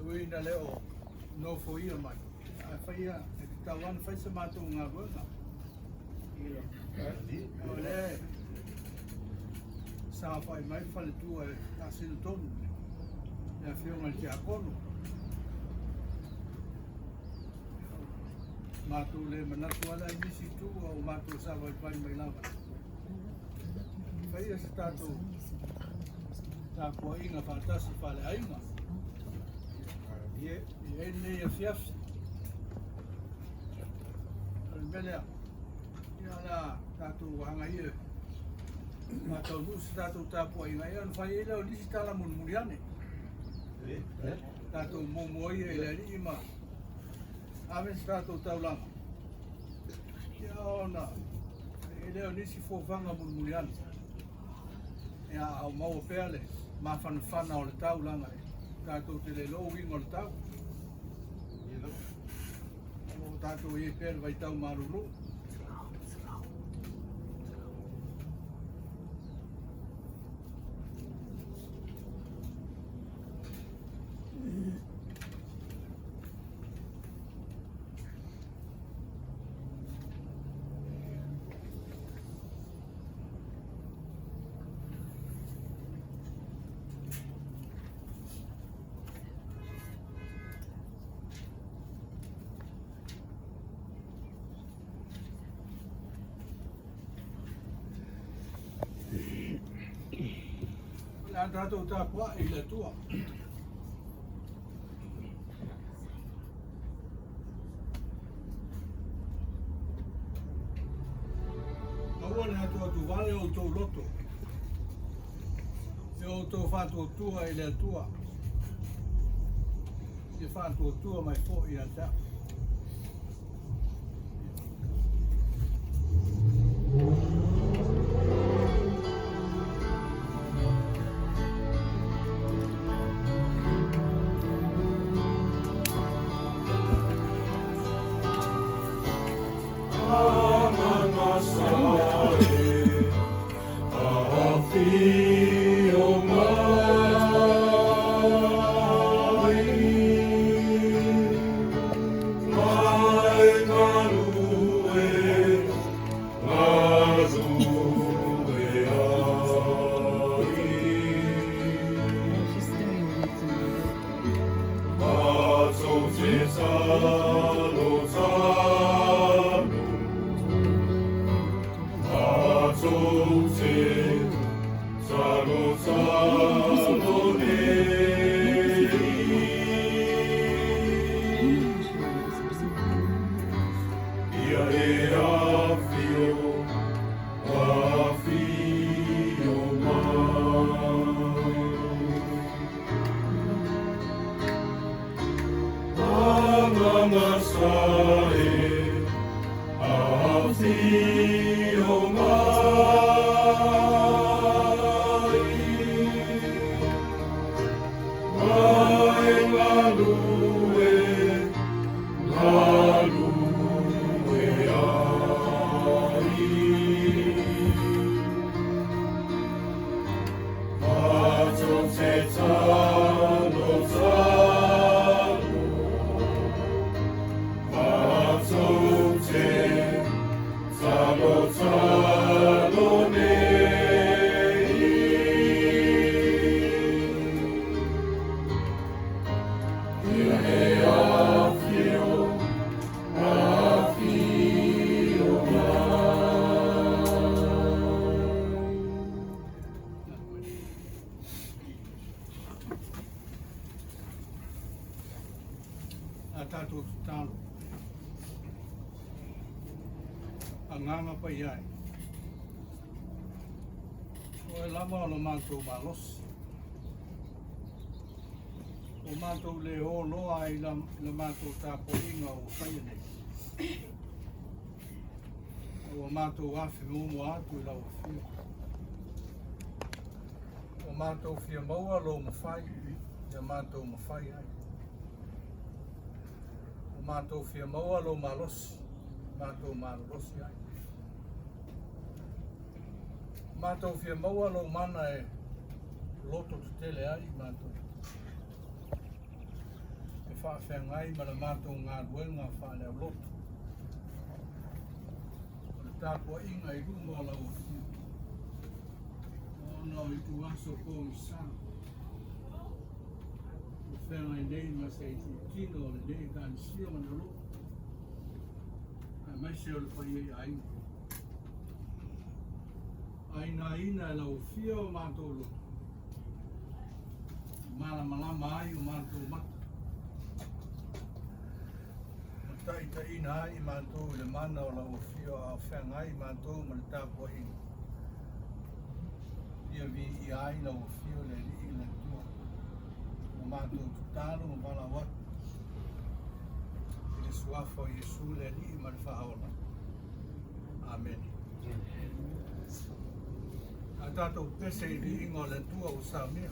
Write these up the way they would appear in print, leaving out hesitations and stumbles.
Ui ina le o nofoia mai, ae faia e tatau lava ona fai se matou galuega. O lea e saofai mai le faletua e faasino tonu le afioga i le tiakono. Matou le manatu lava le ai nisi itu, a ua matou savaivai mai lava. Faia se tatou tapuaiga faatasi faaleaiga i ai lenei afiafi. O le mea lea, ia o le a tatou agaia faataunuu se tatou tapuaiga, ia ona fai ai lea o nisi tala mulimuli ane. Tatou muamua ia i le Alii ma ave se tatou taulaga, ia ona fai ai lea o nisi fofaga mulimuli ane. Ia a o maua pea le mafanafana o le taulaga e tatou te le iloa uiga o le tau. O lo o tatou i ai pea le vaitau malulu. O le a tatou tapuai i le Atua. Aua le atuatuvale o outou loto, e outou faatuatua i le Atua, ia faatuatua mai foi ia te au. A tatou tatalo. Agaga Paia e. Oe lava o lo matou malosi. Ua matou le o loa ai la, la matou tapuaiga ua faia nei. Ua matou afe muamua atu i lau afio. Ua matou fia maua lou mafai, ia matou mafai ai. Ua matou fia maua lou malosi, matou malolosi ai. Ua matou fia maua lou mana e loto tetele ai matou. faafeagai ma le matou galuega faaleauloto. O le tapuaiga i luma o lau Afio, ona o ituaso pogisa ua feagai nei ma se itutino o lenei Ekalesia ma le lotu, aemaise o le paia i aiga. Ainaina e lau Afio o matou loto, malamalama ai o matou mata, ma taitaiina ai i matou i le mana o lau Afio a o feagai matou ma le tapuaiga. Ia viia ai lau Afio le Alii le Atua, ua matou tatalo ma valaau atu i le suafa o Iesu le Alii ma le Faaola. Amene. A tatou pese i viiga o le Atua ua saunia.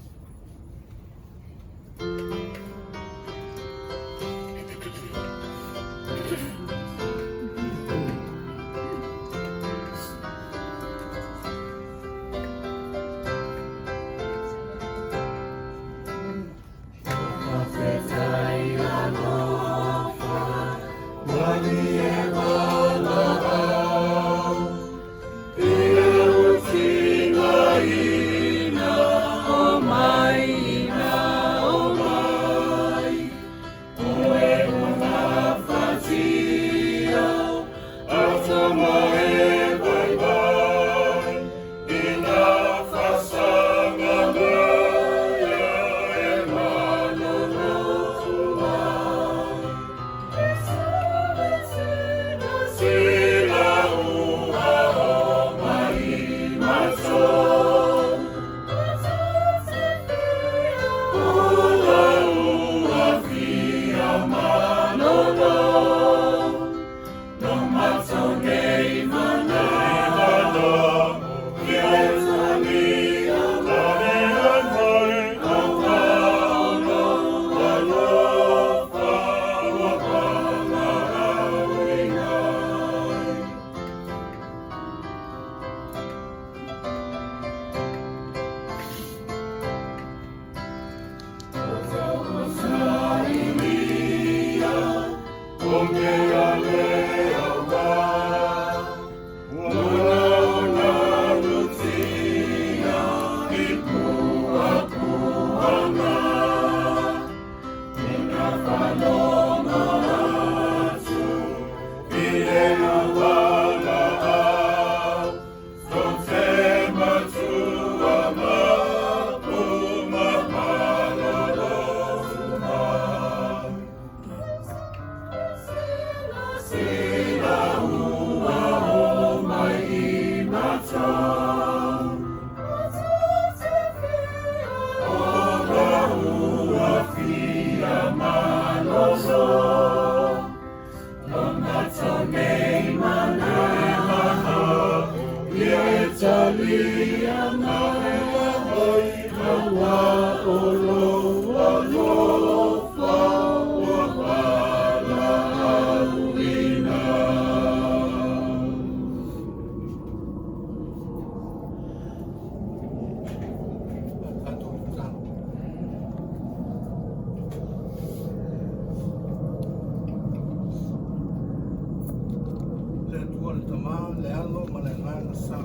Le Atua le Tama, le Alo ma le Agaga Sa.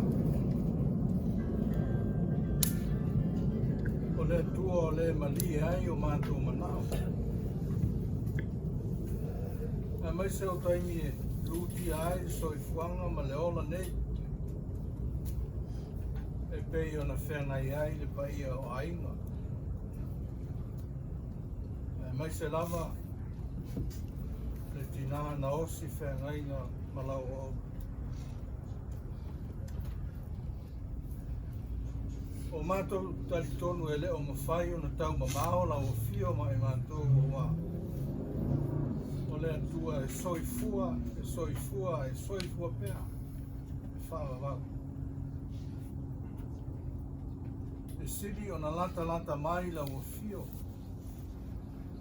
O le Atua o le malie ai o matou manao. Aemaise o taimi e lutia ai le soifuaga ma le ola nei, e pei ona feagai ai le paia o aiga. Aemaise lava le tinā na osi feagaiga ma lau auauna. O matou talitonu e le o mafai ona taumamao lau afio ma i matou auā. O le Atua e soifua, e soifua, e soifua pea, e faavavau. E sili ona latalata mai lau afio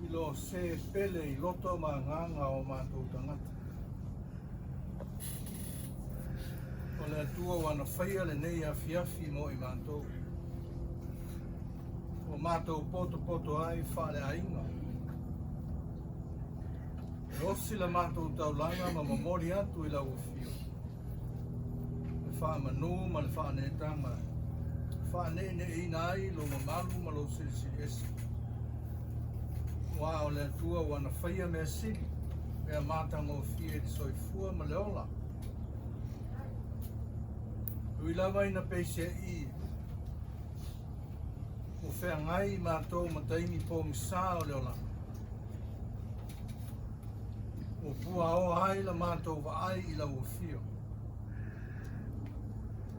i lo se pele i loto ma agaga o matou tagata. O le Atua ua na faia lenei afiafi mo i matou. Ua matou potopoto ai faaleaiga. E osi la matou taulaga ma momoli atu i lau afio le faamanu ma le faaneetaga e faaneeneeina ai lou mamalu ma lou silisili ese. Aua o le Atua ua na faia mea sili, mea matagofie i le soifua ma le ola. E ui lava ina peiseai ua feagai matou ma taimi pogisa o le olaga, ua puaoa ai la matou vaai i lau afio.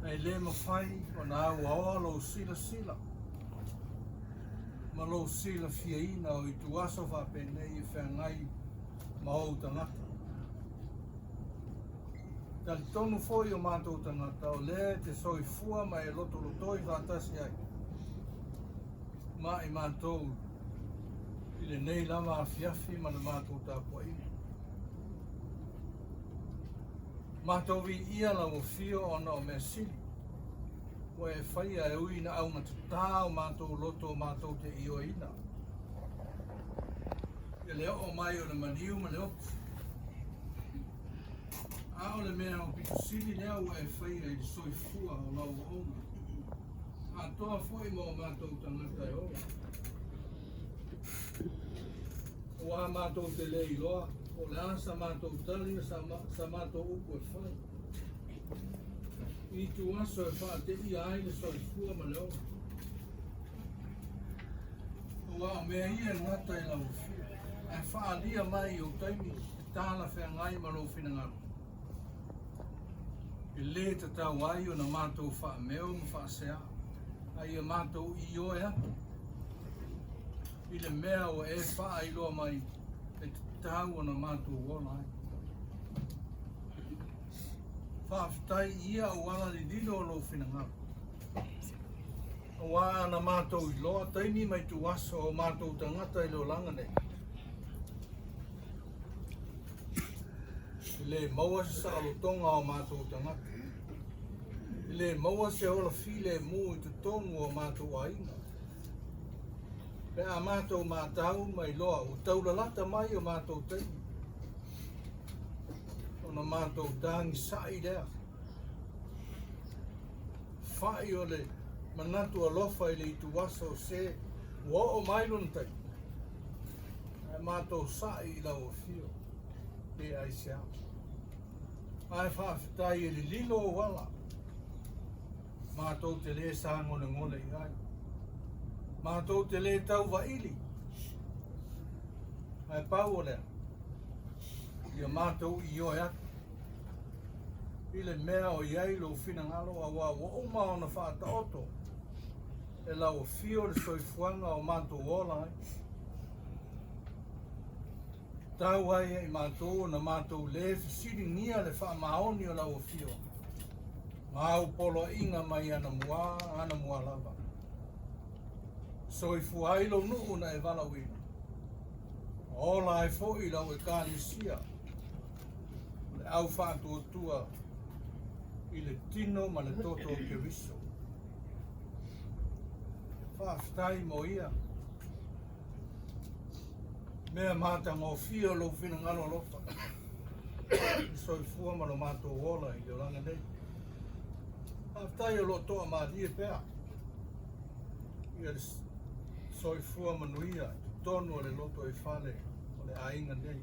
Ae le mafai ona auaoa lou silasila ma lou silafiaina o ituaso faapenei e feagai ma ou tagata. Talitonu foi o matou tagata o lea e te soifua ma e lotolotoi faatasi ai ma i matou i lenei lava afiafi ma le matou tapuaiga. Matou viia lau afio ona o mea sili ua e faia e ui ina augatatā o matou loto matou te ioeina i le oo mai o le maliu ma le oti. A o le mea aupito sili lea ua e faia i le soifua o lau auauna, atoa foi ma o matou tagata e ola. Aua matou te le iloa po o le a sa matou tali ma sa matou upu e fai i ituaso e faateia ai le soifua ma le ola. Aua o mea ia e gata i lau afio, ae faaalia mai i ou taimi e talafeagai ma lou finagalo. E lē tatau ai ona matou faameo ma faasea, a ia matou ioe atu i le mea ua e faailoa mai e tatau ona matou ola ai. Faafetai i ia auala lililo o lou finagalo. Aua ana matou iloa taimi ma ituaso o matou tagata i le olaga nei, e lē maua se saolotoga o matou tagata, e lē maua se ola filemu i totonu o matou aiga. Pe a matou matau ma iloa ua taulalata mai o matou taimi, ona matou tagisa'i lea. Fa'i o le manatu alofa i le ituaso o se ua oo mai lona taimi, ae matou sa'i i lau afio, pe aisea. Ae faafetai e lililo ou ala, matou te lē sagolegole i ai, matou te lē tauvaili, ae pau o lea, ia matou ioe atu i le mea o i ai lou finagalo, aua ua uma ona faataoto e lau afio le soifuaga o matou ola ai. Tau ai e i matou ona matou lē fesiligia le faamaoni o lau afio ma au poloaiga mai anamua anamua lava. Soifua ai lou nuu na e valaauina, ma ola ai foi lau Ekalesia o le au faatuatua i le tino ma le toto o Keriso. Faafetai mo ia mea matagofie o lou finagalo alofa i soifua ma lo matou ola i le olaga nei. Faafetai o lo o toamalie pea ia le soifua manuia i totonu o le loto e fale o le aiga nei.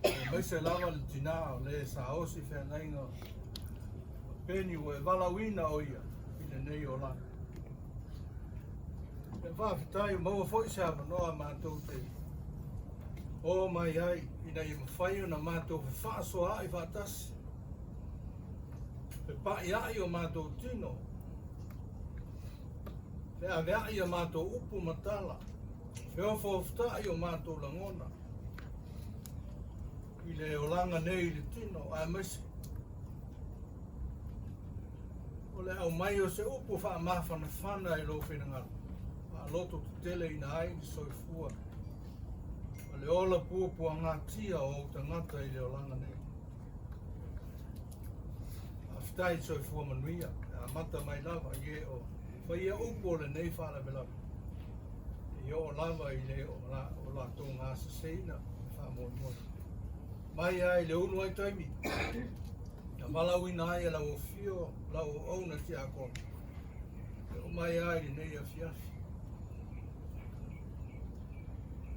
Aemaise lava le tinā o le sa osi feagaiga o Peni ua e valaauina o ia i lenei olaga. E faafetai ua maua foi se avanoa matou te o mai ai ina ia mafai ona matou fefaasoaai faatasi, fepa'ia'i o matou tino, feavea'i a matou upu ma tala, feofaofata'i o matou lagona i le olaga nei i le tino, aemaise o le aumai o se upu faamafanafana i lou finagalo, faaloto teteleina ai le soifua ma le ola puapuagatia o ou tagata i le olaga nei. Faafetai i le soifua manuia, e amata mai lava i e o faia upu o lenei faalavelave, e oo lava i le o latou gaseseina. faamoemoe. Mai lava i le ulu ai taimi, na valaauina ai e lau afio lau auauna tiakono, e oo mai lava i lenei afiafi.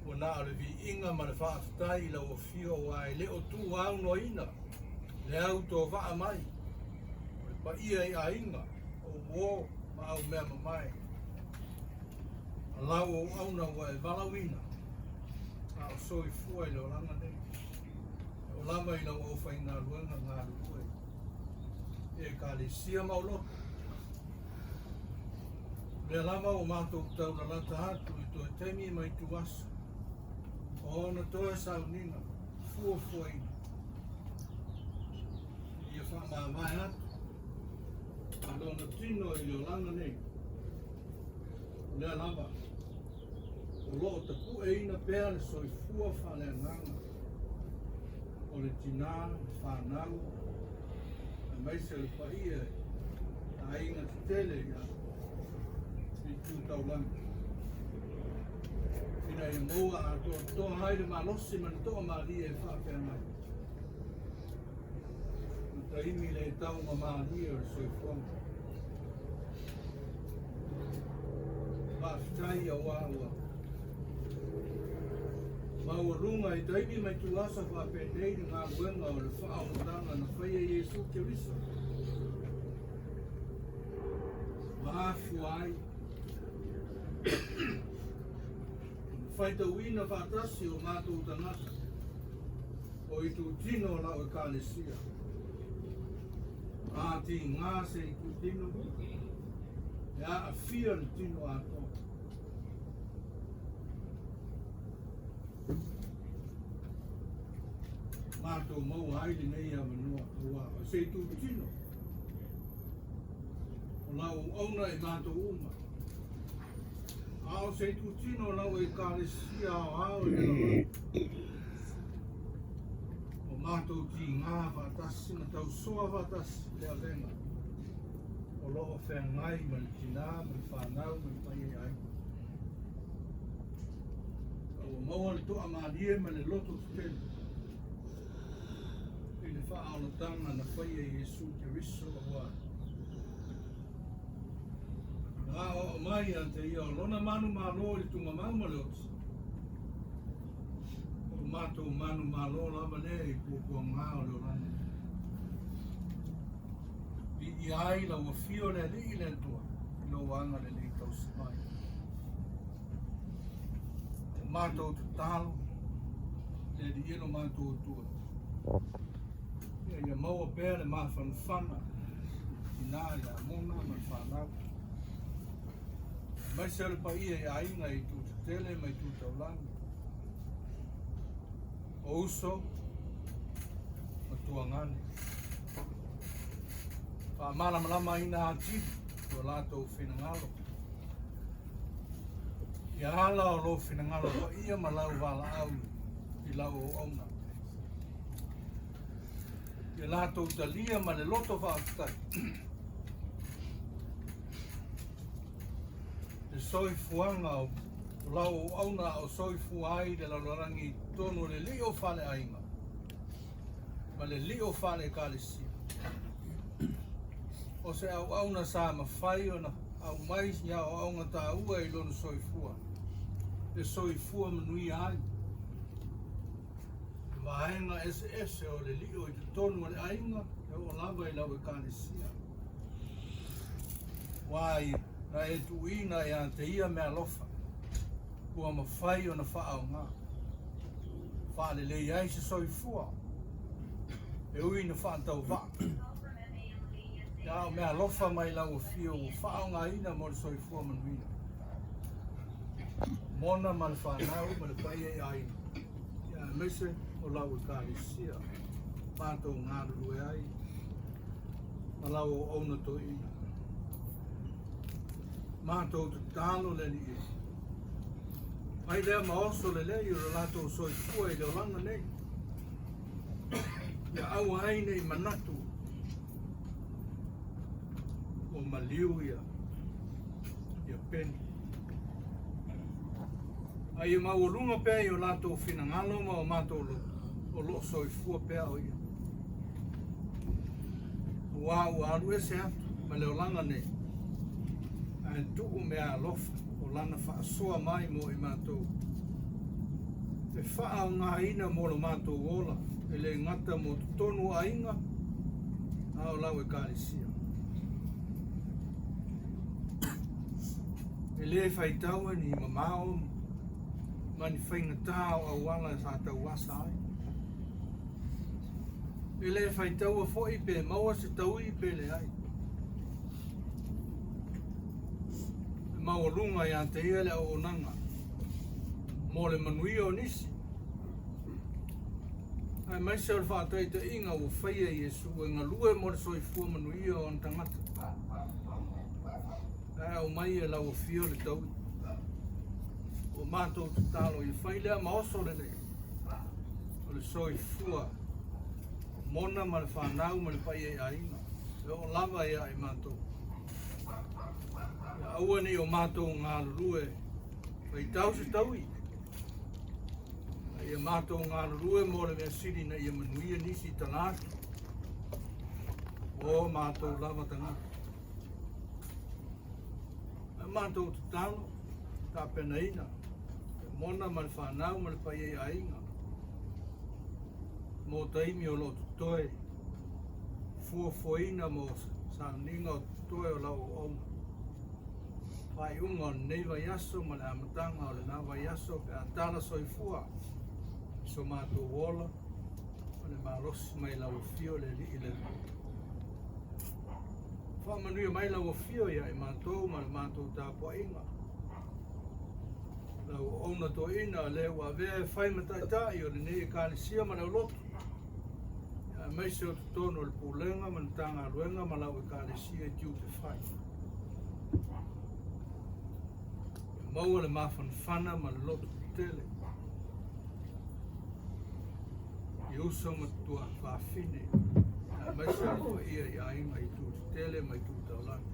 Ua na o le viiga ma le faafetai i lau afio aua e le o tuuaunoaina le au tovaa mai o le paia i aiga, o uo ma au mea mamae. A lau auauna ua e valaauina, a o soifua i le olaga nei. E oo lava i lau aufaigaluega galulue i Ekalesia ma au lotu. O lea lava ua matou taulalata atu i toe taimi ma ituaso o ona toe sauniga fuafuaina ia faamavae atu ma lona tino i le olaga nei. O lea lava o lo o tapueina pea le soifua faaleagaga o le tinā, le fanau, aemaise o le paia i aiga tetele i itu taulaga, ina ia maua atoatoa ai le malosi ma le toamalie e faafeagai ma taimi le taugamalie o le soifuaga. Faafetai aua ua maualuga i taimi ma ituaso faapenei le galuega o le faaolataga na faia e Iesu Keriso. Ua afua ai ona faitauina faatasi o matou tagata o itutino o lau Ekalesia. A tiga se itutino, e aafia le tino atoa. Matou maua ai lenei avanoa aua o se itutino o lau auauna i matou uma, a o se itutino o lau Ekalesia aoao i le lalolagi. O matou tiga faatasi ma tausoa faatasi le avega o lo o feagai ma le tinā ma le fanau ma le paia i aiga. A ua maua le toamalie ma le loto tetele i le faaolataga na faia e Iesu Keriso aua na aoao mai ia te ia o lona manumalo i le tugamau ma le oti. O lo matou manumalo lava lea i puapuaga o le olaga. Viia ai lau afio le Alii le Atua i lou agalelei tausi mai. O matou tatalo le Alii e lo matou Atua. Ia ia maua pea le mafanafana tinā ia Mona ma le fanau. Aemaise o le paia i aiga i itu tetele ma itu taulagi. O uso ma tuagane. Faamalamalamaina atili lo latou finagalo. Ia ala o lou finagalo paia ma lau valaau i lau auauna. Ia latou talia ma le loto faafetai. Le soifuaga o lau auauna a o soifua ai le lalolagi i totonu o le lio faaleaiga ma le lio faale-Ekalesia. O se auauna sa mafai ona aumai i aoaoga taua i lona soifua, e soifua manuia ai i vaega eseese o le lio i totonu o le aiga e oo lava i lau Ekalesia. Aua na e tuuina ia te ia meaalofa ua mafai ona faaaoga faalelei ai se soifua e ui ina faatauvaa. A o meaalofa mai lau afio ua faaaogaina mo le soifua manuia. Mona ma le fanau ma le paia i aiga, ia aemaise o lau Ekalesia matou galulue ai ma lau auauna toeaina. Matou tatalo le Alii e mai lea ma oso lelei o le latou soifua i le olaga nei, ia aua ai nei manatu ua maliu ia Peni. A ia maualuga pea i o latou finagalo ma o matou loto, o lo o soifua pea o Ia. Aua ua alu ese atu ma le olaga nei, ae tuu meaalofa o Lana faasoa mai mo i matou, e faaaogaina mo lo matou ola, e le gata mo totonu o aiga, a o lau Ekalesia. E le faitaua ni mamao ma ni faigata o auala sa tauasa ai. E le faitaua foi pe maua se taui pe leai. E maualuga ia te ia le auaunaga mo le manuia o nisi, aemaise o le faataitaiga ua faia e Iesu e galue mo le soifua manuia o ona tagata. Ae aumai e lau afio le taui. Ua matou tatalo ia fai lea ma oso lelei o le soifua mona ma le fanau ma le paia i aiga e oo lava ia i matou. Ia aua ne i o matou galulue faitau se taui, a ia matou galulue mo le mea sili ina ia manuia nisi i tala atu o matou lava tagata. A matou tatalo, tapenaina e mona ma le fanau ma le paia i aiga mo taimi o lo o totoe, fuafuaina mo sauniga o totoe o lau auauna. Faaiuga o lenei vaiaso ma le amataga o lena vaiaso pe a tala soifua i so matou ola ma le malosi mai lau afio le Alii le Atua. Faamanuia mai lau afio ia i matou ma le matou tapuaiga. Lau auauna toeaina lea ua avea e fai ma taitai o lenei Ekalesia ma le aulotu, aemaise o totonu o le Pulega ma le Matagaluega ma lau Ekalesia i tiute fai. Ia maua le mafanafana ma le loto tetele i uso ma tuafafine, aemaise o le paia i aiga i itu tetele ma itu taulagi.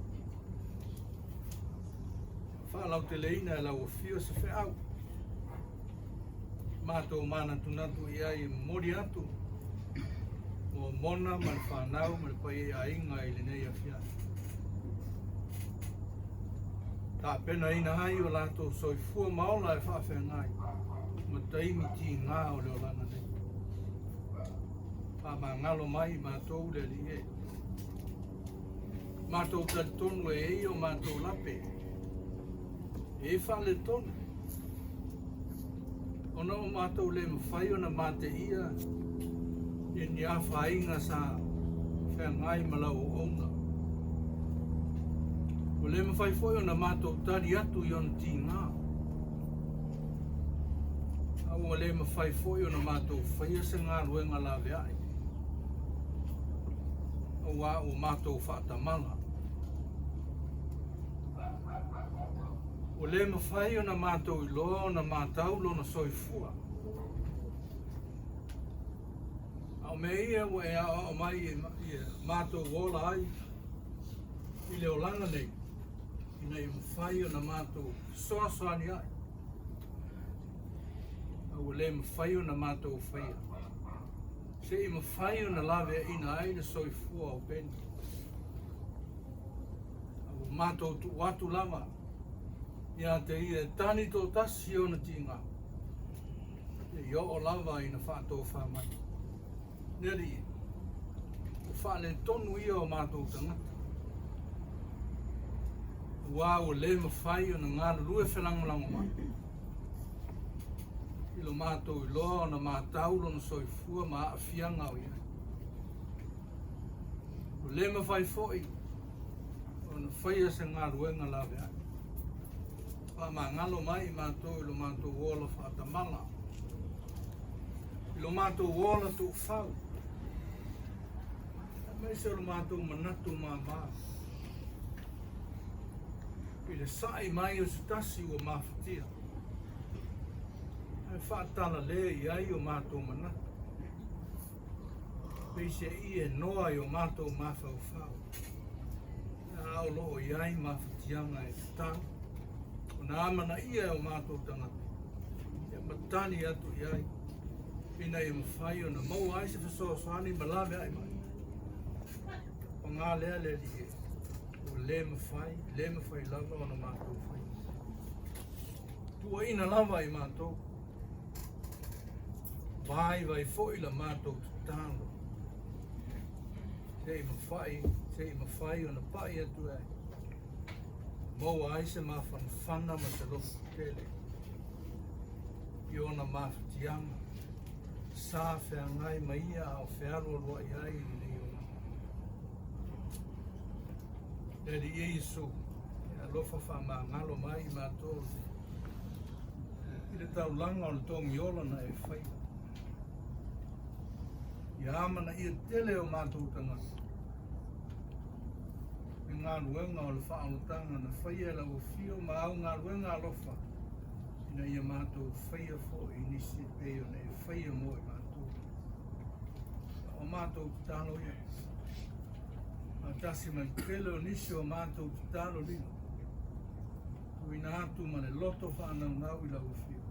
Faalauteleina e lau afio se feau matou manatunatu i ai e momoli atu mo mona ma le fanau ma le paia i aiga i lenei afiafi. Tapenaina ai o latou soifua ma ola e faafeagai ma taimi tiga o le olaga nei. Faamagalo mai i matou le Alii e. Matou talitonu e ei o matou lape, e ei faaletonu, ona o matou le mafai ona mateia i ni afaina sa feagai ma lau auauna. Ua le mafai foi ona matou tali atu i ona tiga, a ua le mafai foi ona matou faia se galuega laveai, aua ua matou faatamala. Ua le mafai ona matou iloa ona matau lona soifua. A o mea ia ua e aoao mai i matou ola ai i le olaga nei, ina ia mafai ona matou fesoasoani ai, a ua le mafai ona matou faia, se i mafai ona laveaiina ai le soifua o Beni. A ua matou tuu atu lava ia te ia e tani toatasi ona tiga, seia oo lava ina faatofa mai. Le Alii, ua faaletonu ia o matou tagata, aua ua le mafai ona galulue felagolagomai i lo matou iloa ona matau lona soifua ma aafiaga o i ai. Ua le mafai foi ona faia se galuega laveai. Faamagalo mai i matou i lo matou ola faatamala, i lo matou ola tuufau, aemaise o lo matou manatu mama i le sa'i mai o se tasi ua mafatia, ae faatalale i ai o matou manatu, peiseai e noa i o matou mafaufau, a o lo o i ai mafatiaga e tatau ona amanaia e o matou tagata. Ia ma tali atu i ai ina ia mafai ona maua ai se fesoasoani ma laveai mai. Paga lea le Alii e, ua le mafai, le mafai lava ona matou faia. Tuuaina lava i matou, vaivai foi la matou tatalo, se i mafai, se i mafai ona pai atu ai, maua ai se mafanafana ma se loto tele i ona mafatiaga sa feagai ma ia a o fealualuai ai i lenei olaga. Le Alii e Iesu, e alofa faamagalo mai i matou i le taulaga o le togiola na e faia. Ia amanaia tele o matou tagata i galuega o le faaolataga na faia e lau afio ma au galuega alofa ina ia matou faia foi i nisi e pei ona e faia mo i matou. O matou tatalo ia, faatasi ma le tele o nisi o matou tatalo lilo, tuuina atu ma le loto faanaunau i lau afio.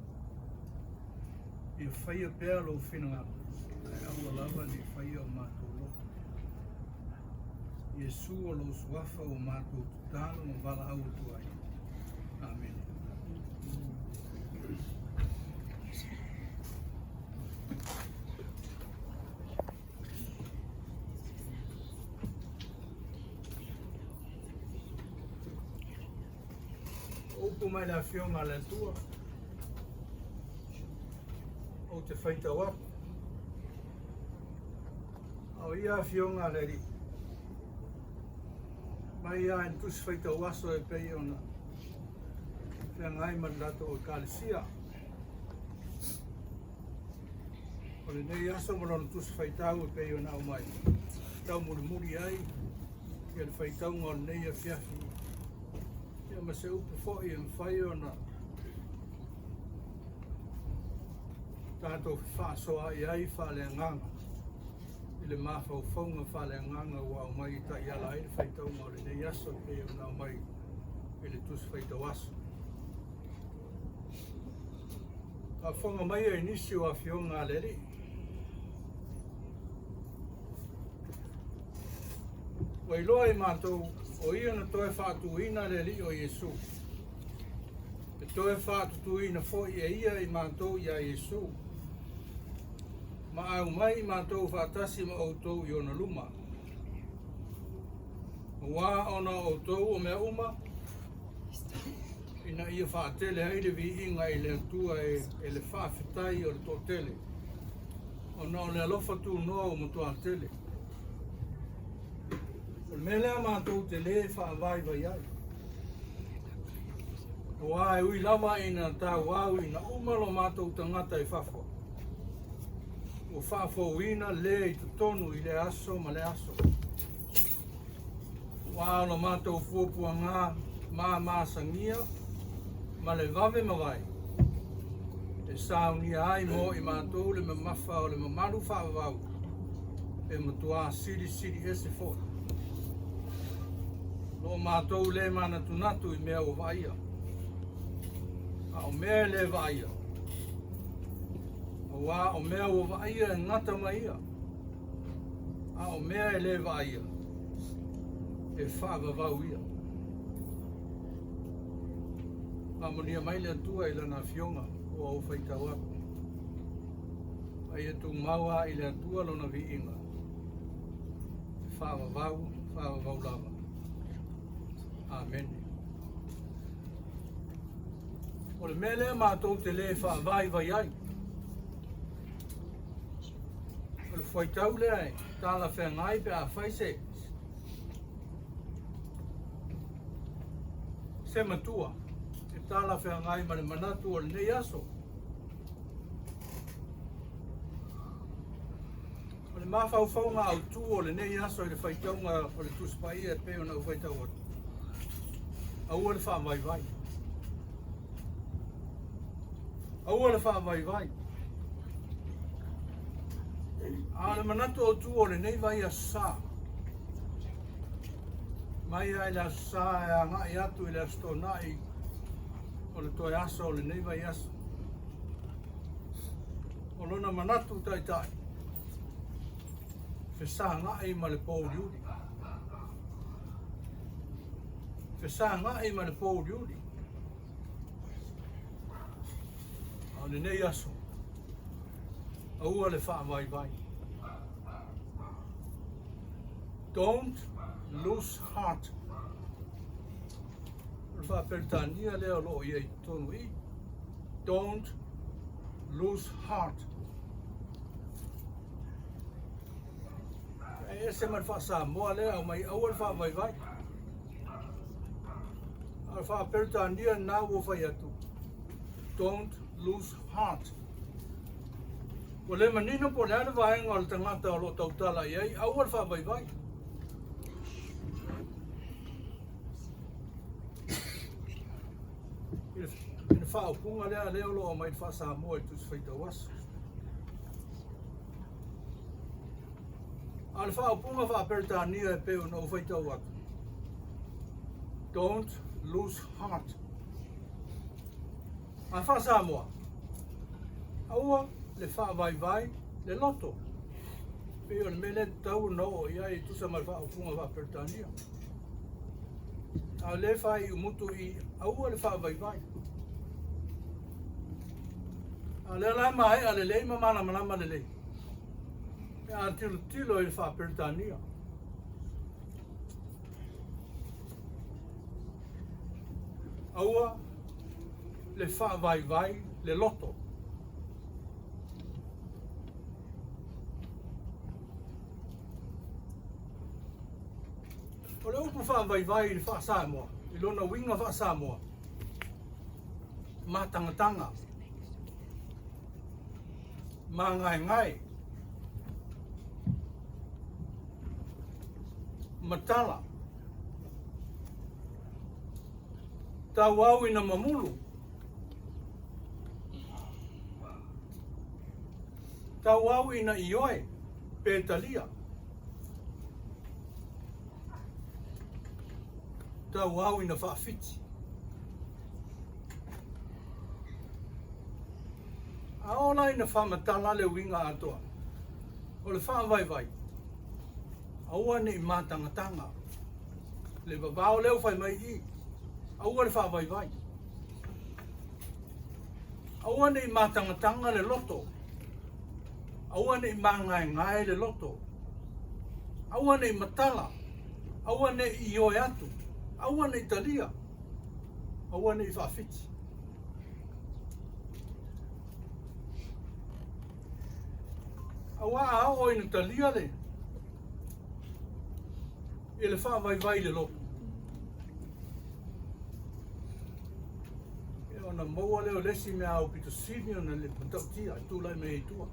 Ia faia pea lou finagalo, ae aua lava ne i faia o matou loto. Iesu o lou suafa ua matou tatalo ma valaau atu ai. Amene. Upu mai le Afioga a le Atua, ou te faitau atu. A o ia Afioga a le Alii, mai lava i le Tusi Faitau Aso e pei ona feagai ma le tatou Ekalesia. O lenei aso ma lona Tusi Faitau e pei ona aumai, taumulimuli ai ia le faitauga o lenei afiafi, ia ma se upu foi e mafai ona tatou fefaasoaai ai faaleagaga i le mafaufauga faaleagaga ua aumai e taiala ai le faitauga o lenei aso e pei ona aumai i le Tusi Faitau Aso. Faafofoga mai ai nisi o afioga a le Alii. Ua iloa e matou o ia na toe faatuina le Alii o Iesu. E toe faatutuina foi e ia i matou iā Iesu, ma aumai i matou faatasi ma outou i ona luma. Auā ona o outou o mea uma, ina ia faatele ai le viiga i le Atua e le faafetai o le toatele, ona o le alofa tunoa ua matua tele. O le mea lea matou te lē faavaivai ai, auā e ui lava ina tauau ina uma lo matou tagata i fafo, ua faafouina lē i totonu i lea aso ma lea aso. Auā o lo matou puapuagā mamasagia ma le vave mavae, e saunia ai mo i matou le mamafa o le mamalu faavavau, e matuā silisili ese foi. O lo o matou lē manatunatu i mea ua vaaia, a o mea e lē vaaia, auā o mea ua vaaia e gata mai ia, a o mea e lē vaaia, e faavavau ia. Faamanuia mai le Atua i Lana Afioga ua ou faitau atu. A ia tumau lava i le Atua Lona viiga, e faavavau, faavavau lava. Amene. O le mea lea matou te lē faavaivai ai, o le fuaitau lea e talafeagai pe a fai se se matua e talafeagai ma le manatu o lenei aso. O le mafaufauga autu o lenei aso i le faitauga o le Tusi Paia e pei ona ou faitau atu, aua le faavaivai. Aua le faavaivai. A o le manatu autu o lenei vai aso Sa, mai lava i le aso Sa e agai atu i le aso Toonai o le toe aso o lenei vaiaso. O lona manatu taitai, fesagai ma le pouliuli. Fesagai ma le pouliuli. A o lenei aso, aua le faavaivai. Don't lose heart. O le faa-Peretania lea o lo o i ai i totonu i i. Don't lose heart. E ese ma le faa-Samoa lea aumai aua le faavaivai. A o le faa-Peretania lena ua fai atu, don't lose heart. Ua le manino po o le a le vaega o le tagata o lo o tautala i ai, aua le faavaivai. I le faaupuga lea lea o lo o aumai i le faa-Samoa i le Tusi Faitau Aso. A o le faaupuga faa-Peretania e pei ona ou faitau atu, don't lose heart. A faa-Samoa, aua le faavaivai le loto. Pei o le mea lea e tatau ona oo i ai e tusa ma le faaupuga faa-Peretania. A o lea e faaiu mutu i aua le faavaivai. A o lea la e maea lelei ma malamalama lelei pe a tilotilo i le faa-Peretania. Aua le faavaivai le loto. O le upu faavaivai i le faa-Samoa, i lona uiga faa-Samoa, matagataga, magaegae, matala, tauau ina mamulu, tauau ina ioe pe talia. Tauau ina faafiti. A oo la ina faamatala le uiga atoa o le faavaivai, aua ne i matagataga le vavao lea ua fai mai i i, aua le faavaivai. Aua ne i matagataga le loto, aua ne i magaegae le loto, aua ne i matala, aua ne i ioe atu, aua ne i talia, aua ne i faafiti. Aua a oo ina talia le i le faavaivai i le loto, ia ona maua lea o le isi mea aupito sili ona le matautia e tulai mai ai i tua.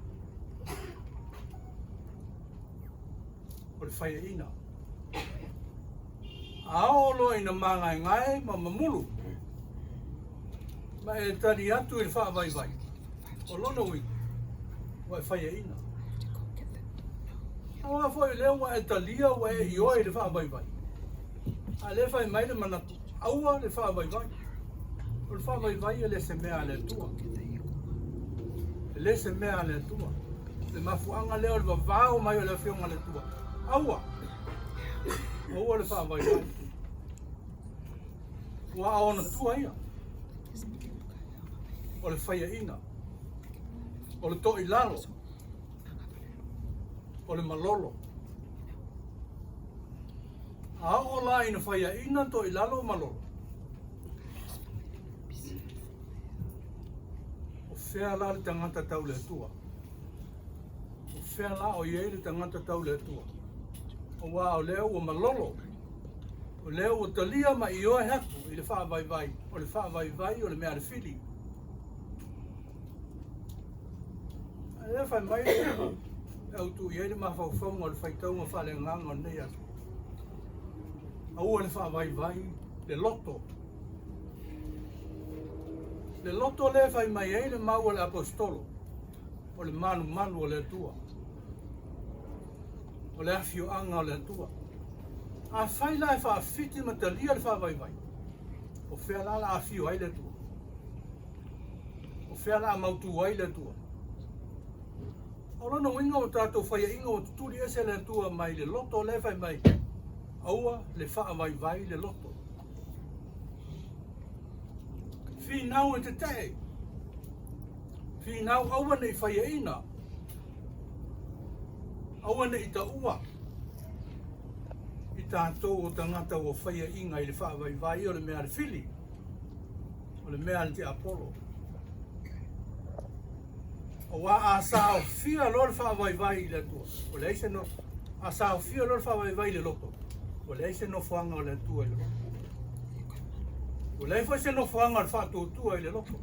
O le faiaina. A oo loa ina magaegae ma mamulu, ma e tali atu i le faavaivai, o lona uiga, ua e faiaina. Aua foi o lea ua e talia ua e ioe i le faavaivai, a o lea e fai mai le manatu, aua le faavaivai. O le faavaivai e le se mea a le Atua. E le se mea a le Atua. Le mafuaaga lea o le vavao mai o le Afioga a le Atua. Aua! Aua le faavaivai. Ua o ona tua ia. O le faiaina. O le toilalo. O le malolo. A oo la ina faiaina toilalo malolo, o fea la le tagata tau le Atua? O fea la o i ai le tagata tau le Atua? Aua o lea ua malolo, o lea ua talia ma ioe atu i le faavaivai, o le faavaivai o le mea a le fili. A lea fai mai le upu e autu i ai le mafaufauga o le faitauga faaleagaga o lenei aso. Aua le faavaivai le loto. Le loto lea e fai mai ai le mau a le Aposetolo, o le malumalu o le Atua, o le afioaga o le Atua. Afai la e faafiti ma talia le faavaivai, o fea la la afio ai le Atua? O fea la mautu ai le Atua? O lona uiga ua tatou faiaina ua tutuli ese le Atua mai le loto lea e fai mai, Aua le faavaivai le loto. Finau e tetee, finau aua ne i faiaina, aua ne i taua i tatou o tagata ua faiaina i le faavaivai o le mea a le fili, o le mea a le tiapolo. Aua a saofia loa le faavaivai i le Atua, ua leai se no... A saofia loa le faavaivai i le loto, ua leai se nofoaga o le Atua i le loto. Ua leai foi se nofoaga o le faatuatua i le loto.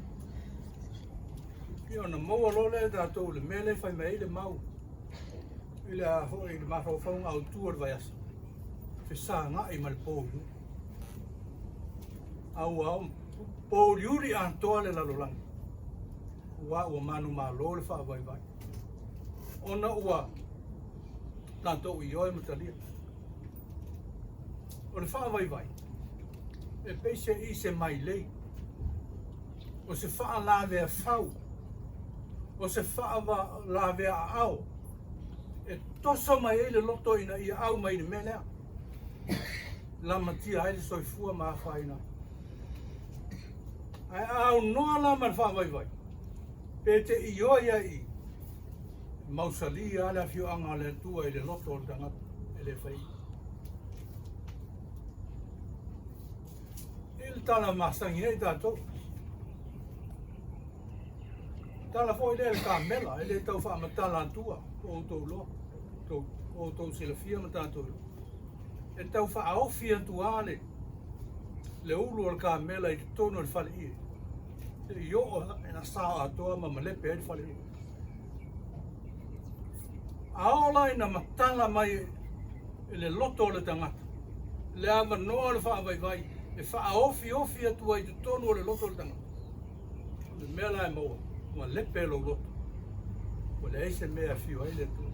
Ia ona maua loa lea e tatou le mea lea e fai mai ai le mau i le a foi i le mafaufauga autu o le vaiaso, fesagai ma le pouliuli. A ua pouliuli atoa le lalolagi, aua ua manumalo le faavaivai, ona ua tatou ioe ma talia. O le faavaivai, e pei se i se mailei, o se faalaveafau, o se faalaveaaao, e toso mai ai le loto ina ia au mai i le mea lea, lamatia ai le soifua ma afaina ai. Ae a aunoa la ma le faavaivai, pe te ioe ai i, e mausali lava le afioaga o le Atua i le loto o le tagata e le fai. I le tala masani ai tatou. Tala foi lea le kamela, e le tau faamatala atua, o outou loa, o outou silafia ma tatou iloa. E tau faaofi atu lava le, le ulu o le kamela i totonu o le faleie, seia oo ina sao atoa ma malepe ai le faleie. A oo la ina matala mai e le loto o le tagata le avanoa o le faavaivai e faaofiofi atu ai i totonu o le loto o le tagata, o le mea la e maua, ua lepe lou loto, ua leai se mea e afio ai le Atua.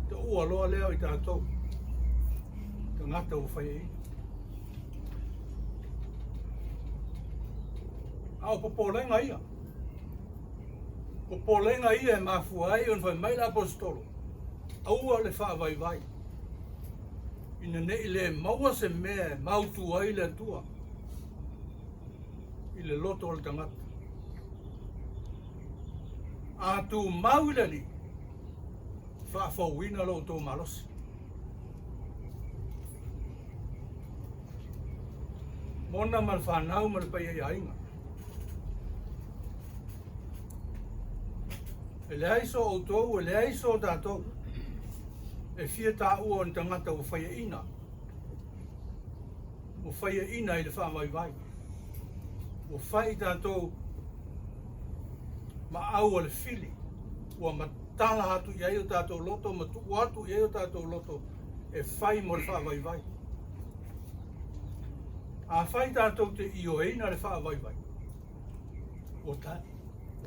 Taua loa lea o i tatou, tagata ua fai ai. A o popolega ia, popolega ia e mafua ai ona fai mai le Aposetolo, aua le faavaivai, ina ne i le maua se mea e mautu ai le Atua i le loto o le tagata. A tumau i le Alii, faafouina lo outou malosi. Mona ma le fanau ma le paia i aiga. E leai so outou, e leai so tatou e fia taua o ni tagata ua faiaina, ua faiaina i le faavaivai. Ua fai i tatou maau o le fili, ua matala atu i ai o tatou loto ma tuu atu i ai o tatou loto e fai mo le faavaivai. Afai tatou te ioeina le faavaivai, ua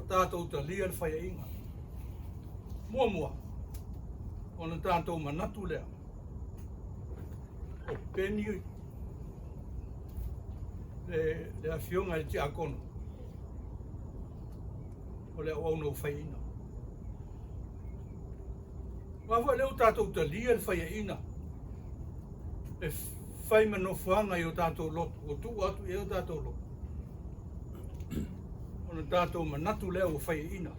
tatou talia le faiaina. Muamua, ona tatou manatu lea, o Peni le, le afioga i le tiakono, o le auauna ua faiaina. Aua foi lea ua tatou talia le faiaina e fai ma nofoaga i o tatou loto, ua tuu atu i ai o tatou loto, ona tatou manatu lea ua faiaina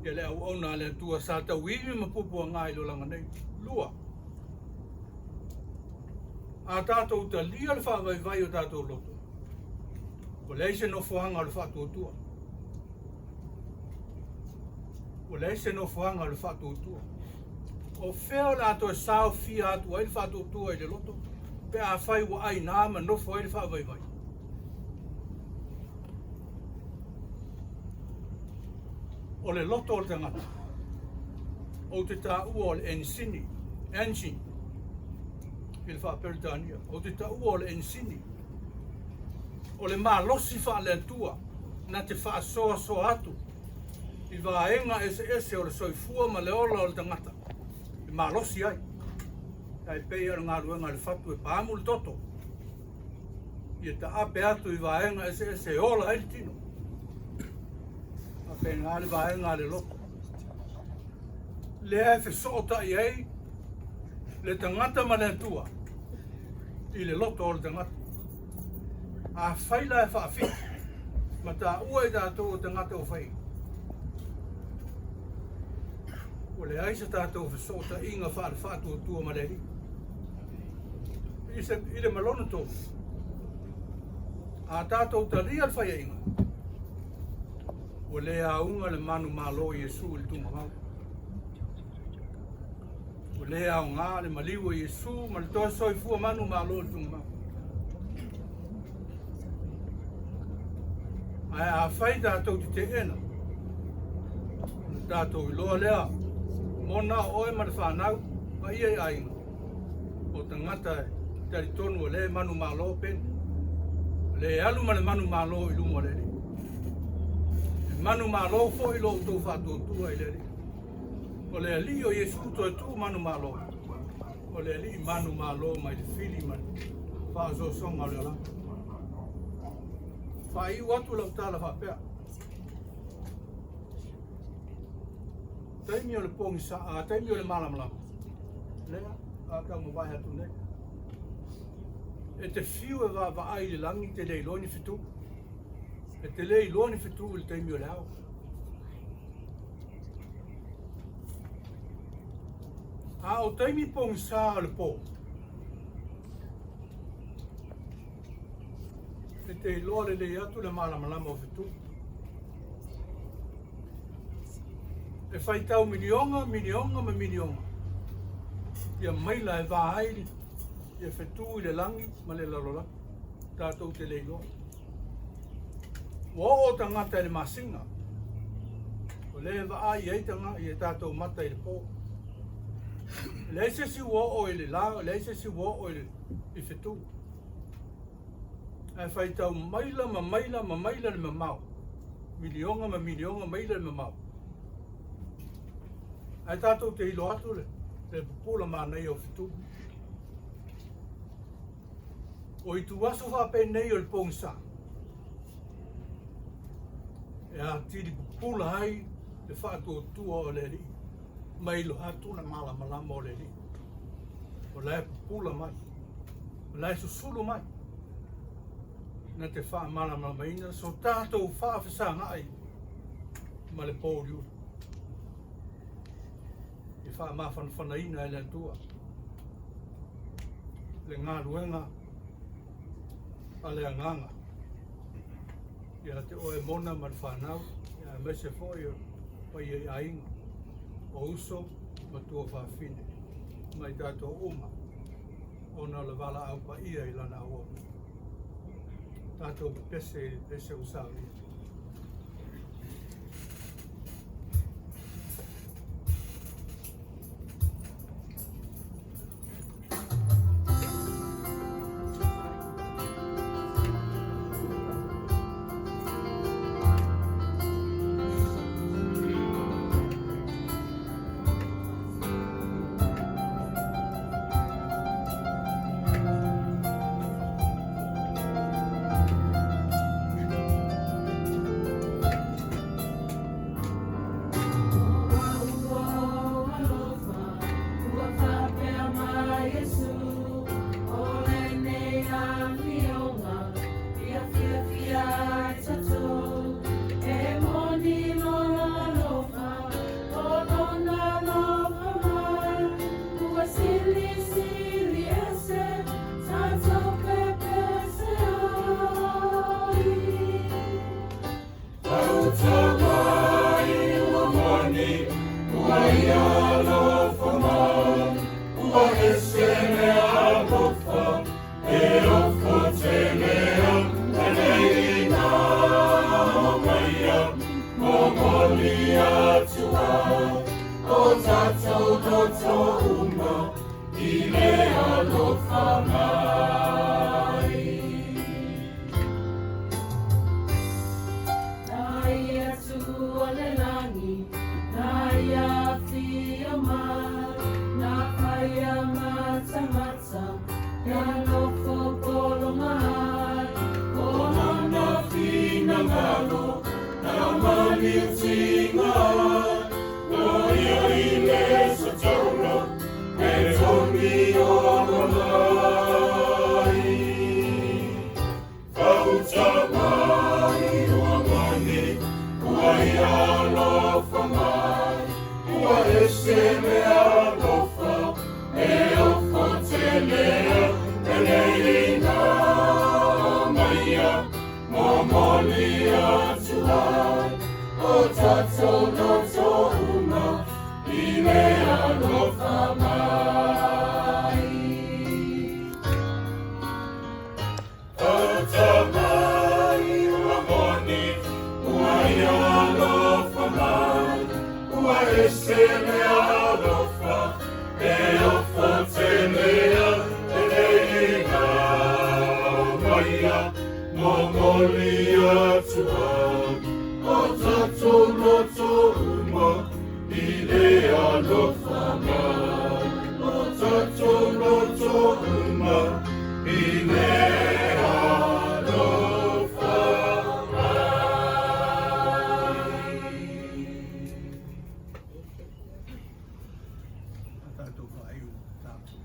ia le auauna a le Atua sa tauivi ma puapuaga i le olaga nei. Lua, a tatou talia le faavaivai o tatou loto, ua leai se nofoaga o le faatuatua. Ua leai se nofoaga o le faatuatua. O fea o le a toe saofia atu ai le faatuatua i le loto pe afai ua aina ma nofo ai le faavaivai? O le loto o le tagata, ou te taua o le enisini, engine, i le faa-Peretania. Ou te taua o le enisini, o le malosi faale-Atua na te faasoasoa atu i vaega eseese o le soifua ma le ola o le tagata e malosi ai. E pei o le galuega a le fatu e paamu le toto, ia taape atu i vaega eseese e ola ai le tino. Faapena le vaega a le loto. Lea e fesootai ai le tagata ma le Atua i le loto o le tagata. Afai la e faafitu ma taua i tatou o tagata ua faiga, ua leai se tatou fesootaiga faale-faatuatua ma le Alii. I le malona tolu, a tatou talia le faiaiga, ua le auga le manumalo o Iesu i le tugamau. Ua le aoga le maliu o Iesu ma le toe soifua manumalo i le tugamau. Ae afai tatou te teena, ona tatou iloa lea, mona o oe ma le fanau, paia i aiga, o tagata e talitonu o lea e manumalo peni, o lea e alu ma le manumalo i luma o le Alii. E manumalo foi lo outou faatuatua i le Alii. O le Alii o Iesu toe tuu manumalo, o le Alii manumalo mai le fili ma le faaosoosoga o le olaga. Faaiu atu lau tala faapea. Taimi o le pogisa, a taimi o le malamalama, lea a tau mavae atu nei. E te fiu e vaavaai i le lagi te le iloa ni fetu. E te le iloa ni fetu i le taimi o le ao. A o taimi pogisa o le po, e te iloa lelei atu le malamalama o fetu. E faitau miliona, miliona ma miliona ia maila e va ai ia fetu i le lagi ma le lalolagi. Tatou te le iloa. Ua oo tagata i le masina, o lea e vaai ai taga, ia tatou mata i le po. E leai se isi ua oo i le la, e leai se isi ua oo i le i fetu. Ae faitau maila ma maila ma maila le mamao, miliona ma miliona maila le mamao. Ae tatou te iloa atu le, le pupula manaia o fetu. O ituaso faapenei o le pogisa, e atili pupula ai le faatuatua o le Alii, ma iloa atu le malamalama o le Alii. O la e pupula mai, o la e susulu mai, na te faamalamalamaina so tatou faafesagai ma le pouliuli. E faamafanafanaina e le Atua le galuega a le Agaga ia te oe Mona ma le fanau, aemaise foi o paia i aiga, o uso ma tuafafine ma i tatou uma, ona o le valaau paia i lana auauna. Tatou pepese i le pese ua saunia. Ua ia alofa mai, ua ese le alofa, e ofo tele e le ina maia, momoli atu ai, o tatou loto uma, i le alofa mai. O tamai ua moni, ua ia alofa mai, ua ese le alofa, e ofo telea, e le ina maia, momoli atu ai, o tatou loto uma, i le alofa mai, o tatou loto uma, i le alofa mai. A tatou faaiu tatou.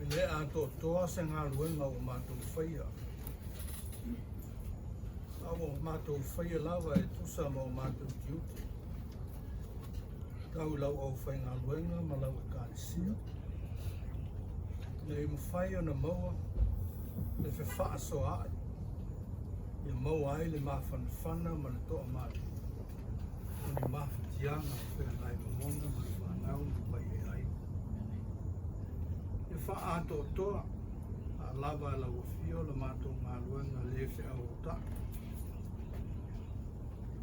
E le atoatoa se galuega ua matou faia. A ua matou faia lava e tusa ma o matou tiute. Tau i lau aufaigaluega ma lau ekalesia. Ina ia mafai ona maua le fefaasoaai, ia maua ai le mafanafana ma le toamalie o ni mafatiaga o feagai ma ona ma le fanau ma le paia e aiga. Ia faaatoatoa a lava e lau afio la matou galuega le feauauta'i.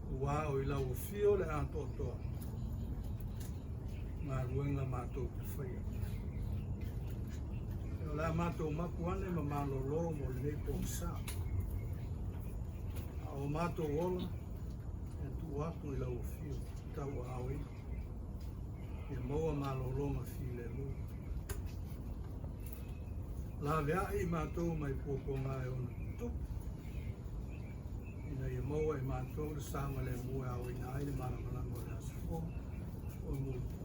Aua o i lau afio le atoatoa galuega matou te faia. O le a matou mapu ane ma malolo mo lenei pogisa. A o matou ola, e tuu atu i lau afio tauaaoina. Ia maua malologa filemu. Laveai i matou mai puapuaga e ona tutupu, ina ia maua e matou le saogalemu e aoina ai le malamalama o le aso fou o mulimuli.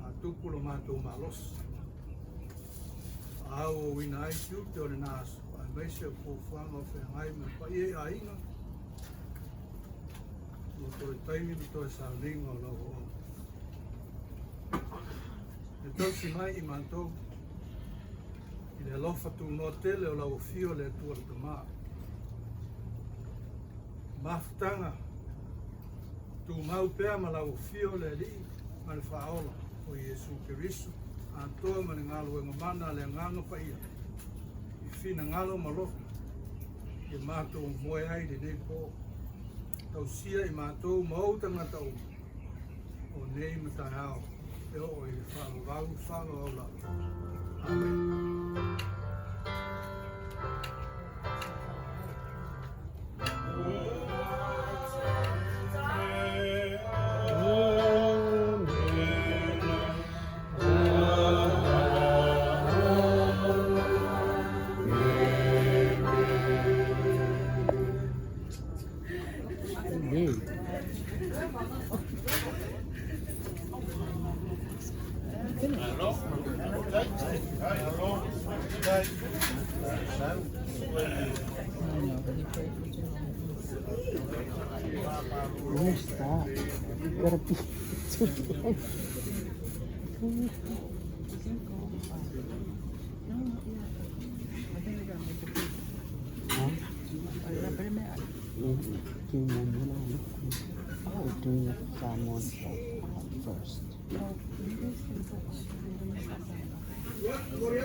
A tupu lo matou malosi, a auauina ai tiute o lena aso, aemaise o fuafuaga o feagai ma le paia i aiga, ma toe taimi ma toe sauniga o lau auauna. E tausi mai i matou i le alofa tunoa tele o lau afio le Atua le Tama. Mafutaga tumau pea ma lau afio le Alii ma le Faaola o Iesu Keriso, atoa ma le galuega mana a le Agaga Paia i finagalo ma loto ia matou moe ai lenei po. Tausia i matou ma ou tagata uma o nei ma taeao e oo i le faavavau faavavau lava. Amene. Where's that? You gotta be too big. Huh? We're doing the salmon first. You wanna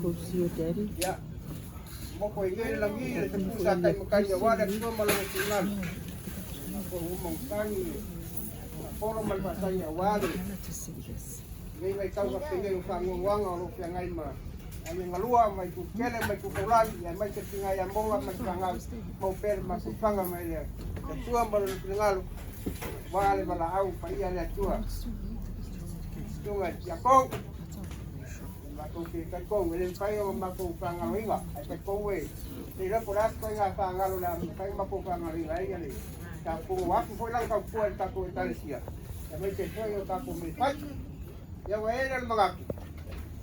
go see your daddy? Matou te talitonu e le mafai ona matou faagaloina, ae talitonu e le iloa po o le a se ituaiga faagalo o le a mafai ona matou faagaloina ai le tatou ua afu foi lana tautua i le tatou Ekalesia, aemaise foi o tatou mea fai. Ia ua i ai lea o le manatu,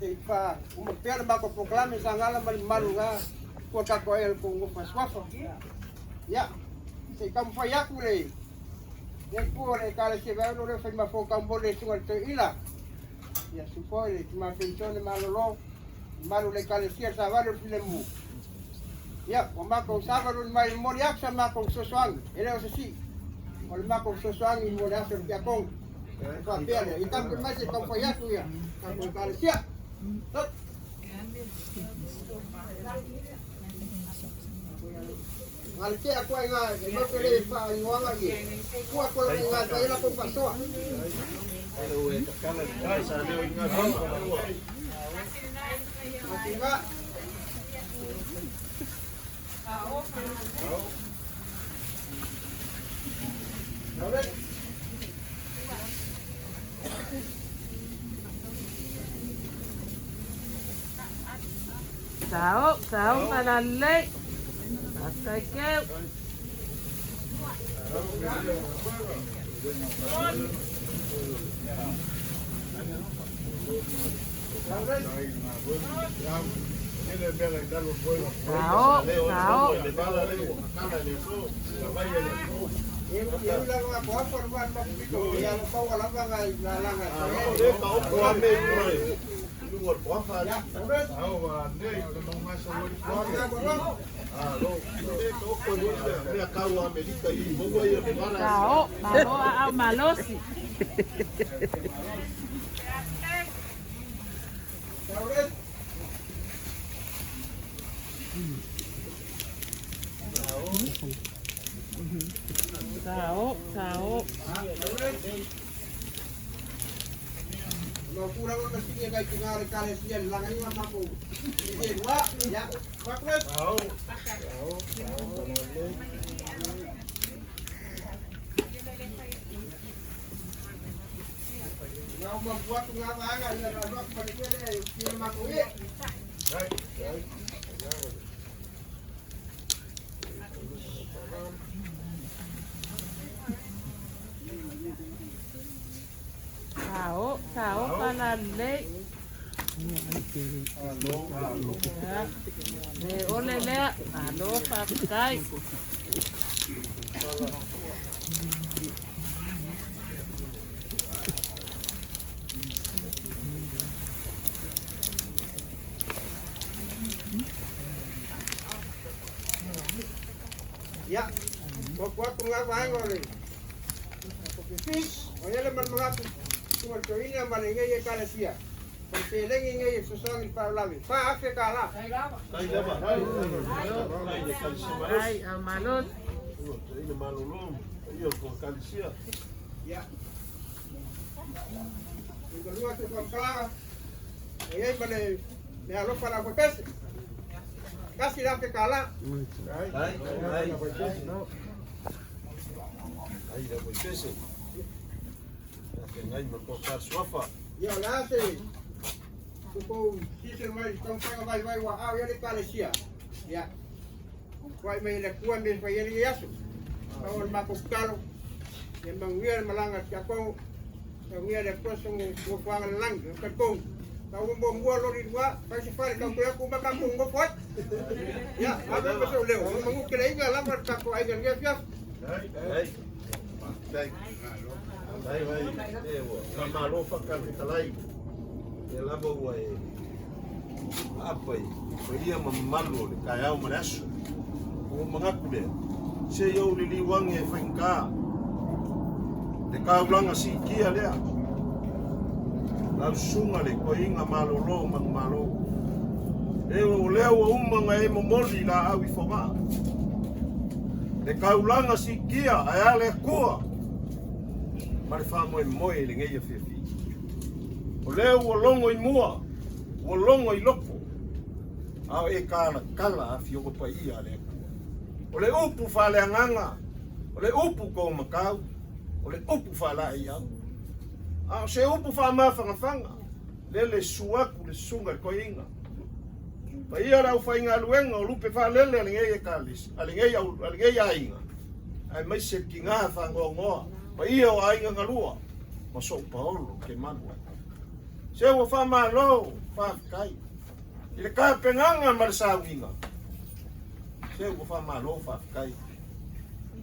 se i faauma pea le matou polokalame Sagala ma le mamalu o lena tua tatou ai o le tou nofo a suafa. Ia, se i taumafai atu le itu o le Ekalesia Vaeono lea o Faimafo Taumole i le susuga i le Toeaina. Ia susu foi le tama penisione malolo, mamalu o le Ekalesia Savali o le Filemu. Ia, ua matou savalivali mai e momoli atu sa matou fesoasoani, e le o se sii, o le matou fesoasoani mo le aso o le tiakono. E faapea lea, ia tapuai mai se i taumafai atu ia tatou Ekalesia. Stop. Galetea koa i ngā e mau te le whaingoanga i e. Kua koe i ngā taela ko whasoa. Matinga. Lauret. Sao, sao malalei. Faafetai keu. Sao, sao. Sao, malo aau malosi. Sao, sao. Sao, sao malalei. Ia. Le ole lea, malo faafetai. Ia, ua atu ngā vaega o le O ia le manatu susuga i le toeaina ma lenei Ekalesia. O le seleni nei e fesoasoani i le faalavelave, $4,000. Ai, au malosi. Ia. Tuigalua se faamatalaga, e i ai ma le meaalofa a le aufaipese. $1,000. Ia, o le a se tou silasila mai i le taumafaiga vaivai ua aao i ai le Ekalesia. Ia, tuai mai e le Atua mea e fai ai lenei aso. Pau o le matou tatalo, ia manuia le malaga a le tiakono, taunia e le Atua sona nofoaga i le lagi. Ou te talitonu, tau ua muamua loli lua, fai se fale tau toe atu uma matou nonofo ai. Ia, ave ma sou leo, ua manuteleina lava le tatou aiga i lenei afiafi. Faamalo faafetalai lea lava ua e aapa i paia ma mamalu o le taeao ma le aso. Ua ou manatu lea, se i ou liliu ane e faigata le taulaga siitia lea, lau susuga le toeaina malolo manumalo. E o lea ua uma ona e momoli laau i Fogaa. Le taulaga siitia ae a le Atua ma le faamoemoe i lenei afiafi. O lea ua logo i mua, ua logo i loko, a o e talatala afioga paia a le Atua. O le upu faaleagaga, o le upu tomatau, o le upu faalaeiau, a o se upu faamafanafana. Lele susu aku le susuga i le toeaina. Paia le aufaigaluega o lupe faalele a lenei Ekalesia, a lenei au, a lenei aiga, aemaise le tina faanoanoa, paia o aiga na lua, ma sou paolo ke malu ai. Se ua faamalo, faafetai i le tapenaga ma le sauniga. Se ua faamalo, faafetai.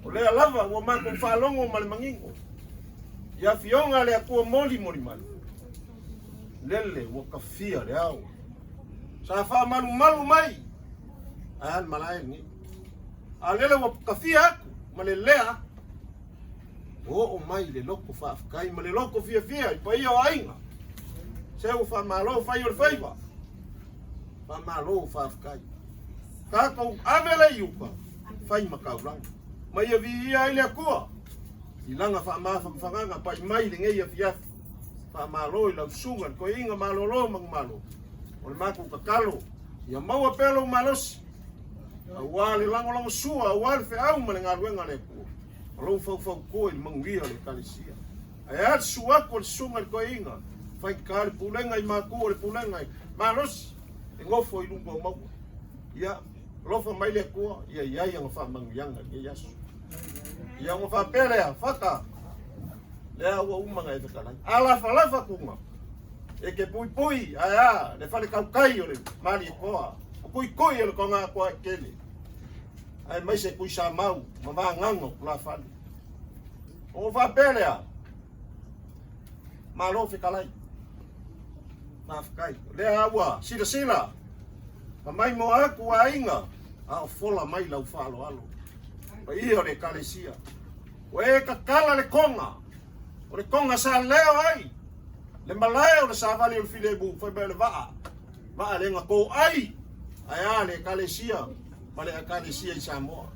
O lea lava ua matou faalogo ma le manino i afioga a le Atua molimoli mai. Lele ua tafia le ao. Sa faamalumalu mai ae a le malae lenei. A lele ua tafia atu ma le lea atu. Ua oo mai le loto faafetai ma le loto fiafia i paia o aiga. Se ua faamalo fai o le faiva. Faamalo faafetai. Tatou ave le i uta, fai ma taulaga. Ma ia viia ai le Atua i lana faamafanafanaga pai mai lenei afiafi. Faamalo i lau susuga le toeaina malolo manumalo. O le matou tatalo, ia maua pea lou malosi, aua le lagolagosua, aua le feau ma le galuega a le Atua, ma lou faufautua i le manuia o le Ekalesia. Ae a le susu atu o le susuga i le toeaina, faigata le pulega i matua o le pulega i malosi e nofo i luga o maua. Ia, alofa mai le Atua, ia i ai ana faamanuiaga i lenei aso. Ia ona faapea lea, Fata, lea ua uma ona e fetalai. Alafalafa tuna, e te puipui, ae a, le fale tautai o le Malietoa, o tuitui o le toga atoa e tele, aemaise Tuisamau ma vagaga o tulafale. Ona faapea lea, malo fetalai. Faafetai. O lea ua silasila ma maimoa atu aiga, a o fola mai lau faaaloalo. Paia o le Ekalesia. Ua e tatala le toga, o le toga sa leo ai le malae o le savali o le filemu, fai mai o le vaa, vaa le toai, ae a le Ekalesia ma le Ekalesia i Samoa.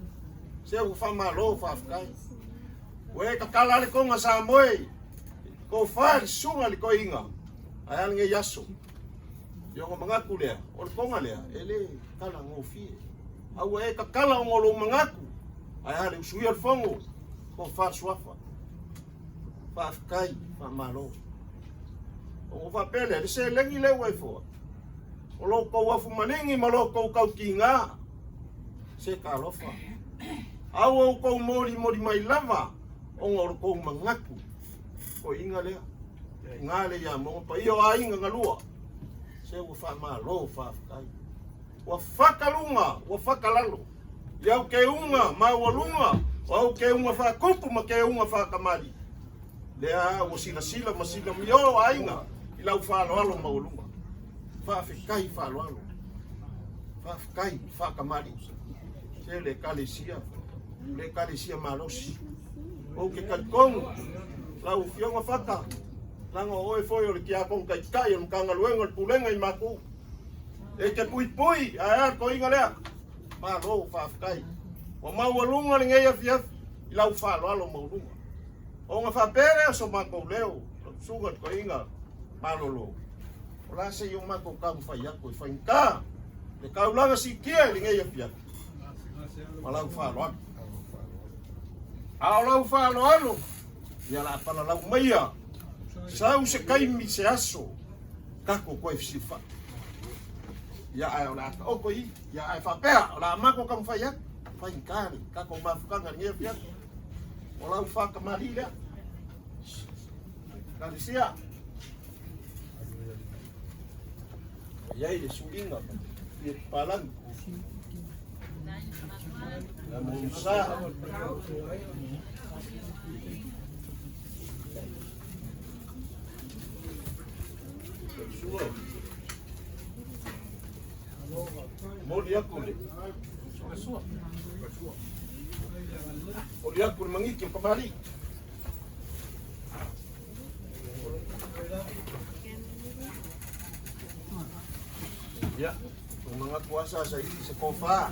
Se ua faamalo, faafetai. Ua e tatala le toga sa moe, tofa le susuga le toeaina, ae a lenei aso. Ia ona manatu lea, o le toga lea, e le tala gofie. A ua e tatala ona o lou manatu, ae a le usuia o le fono, tofa le suafa. Faafetai, faamalo. Ona faapea lea, le seleni lea ua e foa, o lo tou afumaligi ma lo tou tautiga, se talofa. A ua outou molimoli mai lava, ona o lo tou manatu, toeaiina lea, tina lea ia Moga, paia o aiga na lua, se ua faamalo, faafetai. Ua fata luga, ua fata lalo, i au keuga maualuga, o au keuga faatupu ma keuga faatamalii. Lea ua silasila ma silamio aiga i lau faaaloalo maualuga. Faafetai faaaloalo, faafetai faatamalii. Se le Ekalesia, le Ekalesia malosi. Ou te talitonu, lau Afioga Fata, leaga o oe foi o le tiakono taitai o le Matagaluega o le Pulega i Matuu. E te puipui, ae a le toeaina lea. Malo, faafetai. Ua maualuga lenei afiafi i lau faaaloalo maualuga. Ona faapea lea o so matou leo, lau susuga i le toeaina malolo, o le a se i o matou taumafai atu e faigata le taulaga siitia i lenei afiafi ma lau faaaloalo. A o lau faaaloalo, ia la palalau maia, sau se taimi se aso, tatou toe fesilafai. Ia ae o le a taoto i i, ia ae faapea, o le a matou taumafai atu, faigata le tatou mafutaga i lenei afiafi. O lau faatamalii lea. Ekalesia. E i ai le suiga i papalagi. Ia mo sa. Sua. Moli aku le. Moli aku le mangiki o kamali. Ia, o mga kuasa sa i sa kofa.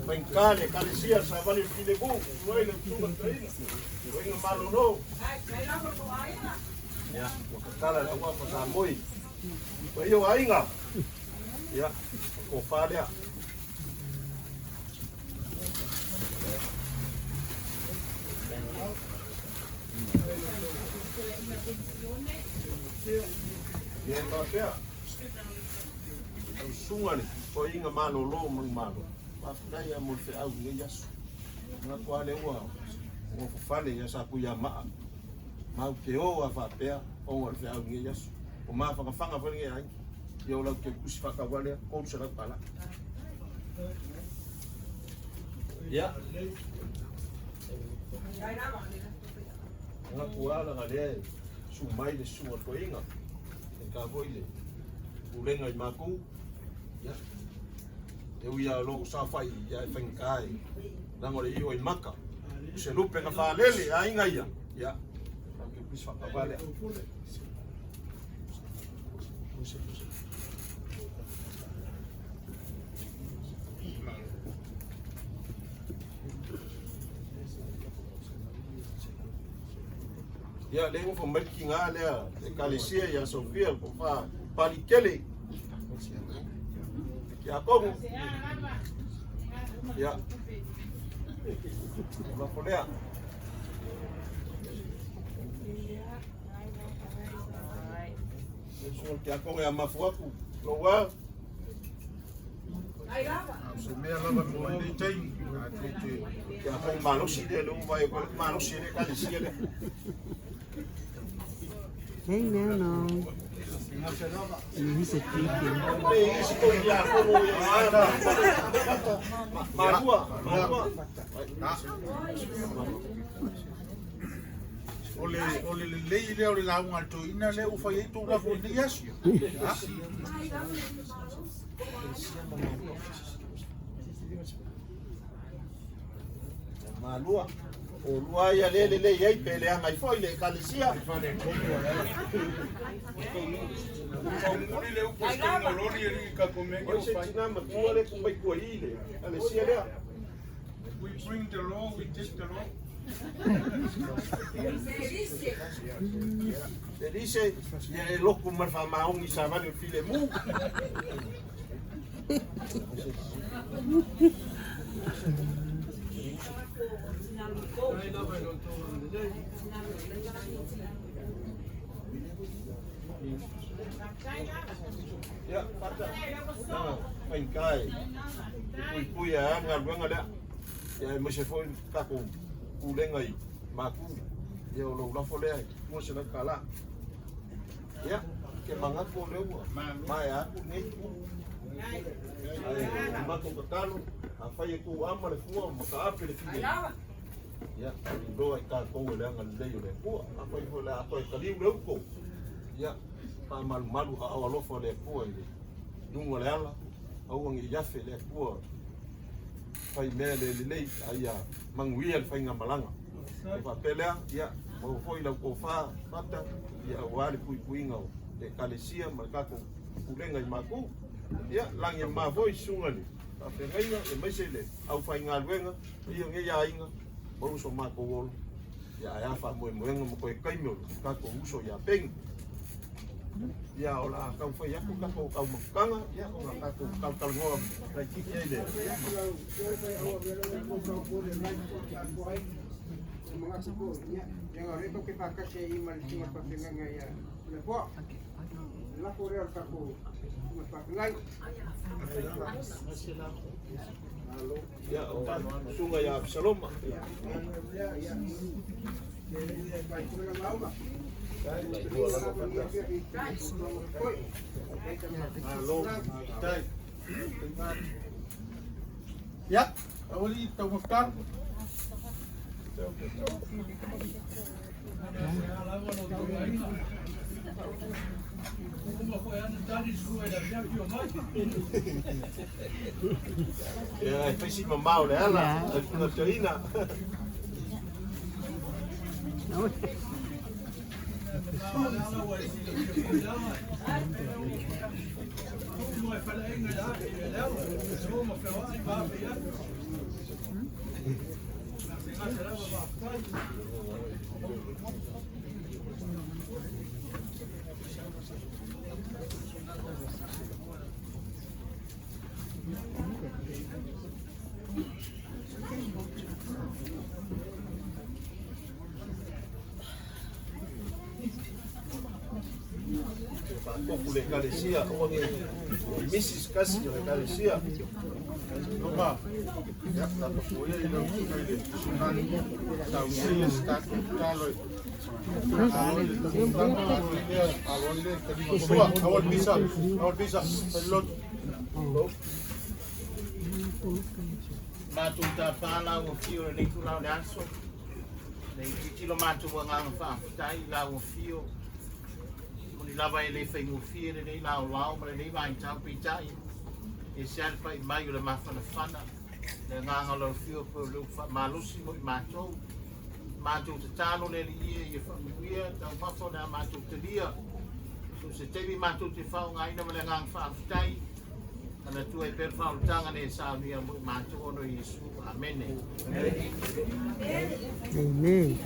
Faigata le Ekalesia savali o le filemu, ua le susuga i le toeaina. Toeaina malolo. Ia, ua tatala le auafa sa moe. Paia o aiga. Ia, kofa lea. Ia. Le faapea lau susuga le toeaina malolo o Manumalo, faafetai lava mo le feau i lenei aso. Manatu lava lea ua nofofale ia Satuiamaa matou te o lava faapea ona o le feau i lenei aso. Ua mafanafana foi lenei aiga. Ia o lau teutusi faatauvaa lea, $300. Ia. Manatu lava leaga lea e susu mai le susuga i le toeaina, e ta foi le pulega i matou. Ia, e ui lava o lo o saofai ia e faigata e leaga o le io i maka. O se lupe na faalele aiga ia. Ia, lau teutusi faatauvaa lea. Ia, lea e nofo mai le tiga lea Ekalesia ia Sofia po o Palikele. Tiakono. Ia. O lafo lea. Le susuga i le tiakono ia Mafuaku, lou a. O se mea lava mo lenei taimi, tatou te Tiakono malosi lea, lea ua vaai atu ai le malosi o le Ekalesia lea. Hey, no, no. He's a deacon. Le isi tou tiakono ia Malua, malua. O le, o le lelei lea o le lauga a le toeaina lea ua fai ai tou lafo i lenei aso. Malua. O lua ia le lelei ai pe leaga ai foi le Ekalesia. Faumuli le upu se loli e li ka komenge O o se fai. tina matua le kumai kua i le Ekalesia lea. We bring the law, we take the law. Le lise, ia e loku ma le faamaoni savali o le filemu. Ia, fata. Na, faigata e puipui a le galuega lea. Ia aemaise foi le tatou pulega i Maku. Ia o lou lafo lea e $200. Ia, ke manatu o lea ua maea atu lenei itu. Ae o le matou tatalo, afai e tuu ama le fua ma taape le filemu. Ia, iloa i tatou e le agalelei o le Atua. Afai foi o le a toe taliu le uto, ia, faamalumalu aao alofa o le Atua i le luga o le ala, aua ne i afe le Atua fai mea le lelei, a ia manuia le faigamalaga. E faapea lea, ia, maua foi lau tofa fata, ia aua le puipuiga o le Ekalesia ma le tatou pulega i Maku. Ia, lagi e mama foi susuga i le faafeagaiga, aemaise le aufaigaluega, ia nei aiga, maua so matou ola. Ia ae a faamoemoega ma toe taimi o le tatou uso ia Peni. Ia o le a taumafai atu tatou taumafataga, ia ona tatou talatalanoa laitiiti ai lea. Ia o susuga ia Apisaloma. Malo, faafetai. Ia, aualii taumafataga. Ia e fai si mamao le ala, le susuga toeaina. atu le ekalesia aua nei misi se tasi o le ekalesia. Loma, ia, tatou ia i lau susuga i le Sunani, saunia ia se tatou tatalo e alo i le taumafataga, alo i lea, alo ai lea i le taliga sua. Aua le pisa, aua le pisa, fai le lotu. Matou tapa lau afio i lenei itula o le aso, le tilotilo matou agaga faafetai i lau afio, moni lava e le faigofie lenei laolao ma lenei vaitau, peitai e ese lava le pai mai o le mafanafana, le agaga o lau afio pei o le upu faamalosi mo i matou. Matou tatalo le Alii e ia faamanuia taumafa o le a matou talia, so o se taimi matou te faaaogaina ma le agaga faafetai, manatua ai pea le faaolataga le saunia mo i matou ona o Iesu. Amene. Amen.